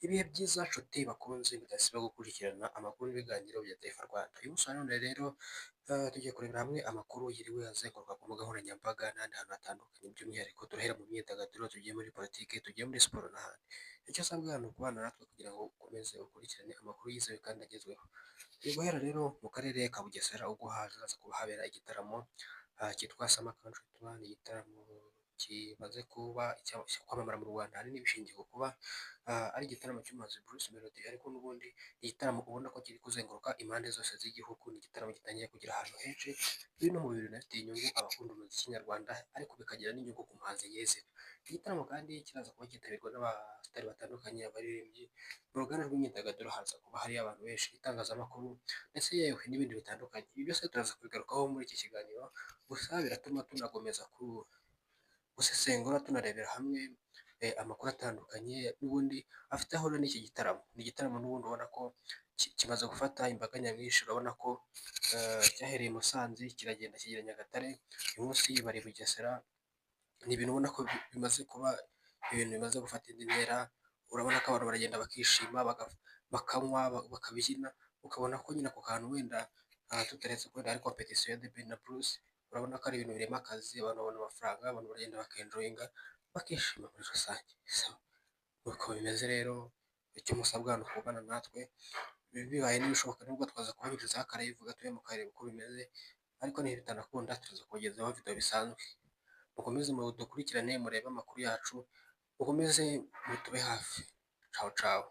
Ibihe byiza nshuti bakunze bidasiba gukurikirana amakuru n'ibiganiro bya Taifa Rwanda. Uyu munsi wa none rero tugiye kurebera hamwe amakuru yiriwe azenguruka ku mbuga nkoranyambaga n'ahandi hantu hatandukanye, by'umwihariko turahera mu myidagaduro, tugiye muri politiki, tugiye muri siporo n'ahandi. Icyo usabwa ni ukubana natwe kugira ngo ukomeze ukurikirane amakuru yizewe kandi agezweho. Turi guhera rero mu karere ka Bugesera, ubwo hazaza kuba habera igitaramo cyitwa Summer Country Tour. Ni igitaramo kimaze kuba kwamamara mu Rwanda, ahanini bishingiye ku kuba ari igitaramo cy'umuhanzi Bruce Melody, ariko n'ubundi ni igitaramo ubona ko kiri kuzenguruka impande zose z'igihugu. Ni igitaramo gitangiye kugera ahantu henshi, biri no mu bintu binafitiye inyungu abakunda umuziki nyarwanda, ariko bikagira n'inyungu ku muhanzi nyirizina. Iki gitaramo kandi kiraza kuba cyitabirwa n'abasitari batandukanye, abaririmbyi mu ruganda rw'imyidagaduro, haza kuba hari abantu benshi, itangazamakuru ndetse yewe n'ibindi bitandukanye. Ibi byose turaza kubigarukaho muri iki kiganiro, gusa biratuma tunakomeza gusesengura, tunarebera hamwe amakuru atandukanye n'ubundi afite aho ahurira n'iki gitaramo. Ni igitaramo n'ubundi ubona ko kimaze gufata imbaga nyamwinshi, urabona ko cyahereye i Musanze kiragenda kigera Nyagatare, uyu munsi bari i Bugesera. Ni ibintu ubona ko bimaze kuba ibintu bimaze gufata indi ntera, urabona ko abantu baragenda bakishima, bakanywa, bakabyina, ukabona ko nyine ako kantu wenda tutaretse ko wenda hari competition ya The Ben na Bruce, urabona ko ari ibintu birema akazi, abantu babona amafaranga, abantu baragenda bakenjoyinga, bakishima muri rusange. Uko bimeze rero, icyo musabwa ni ukubana natwe, bibaye n'ibishoboka nubwo twaza kubanyurizaho akalive gatoya mukareba uko bimeze, ariko niba bitanakunda turaza kubagezaho video bisanzwe. Mukomeze mudukurikirane, murebe amakuru yacu, mukomeze mutube hafi. Cawu cawu.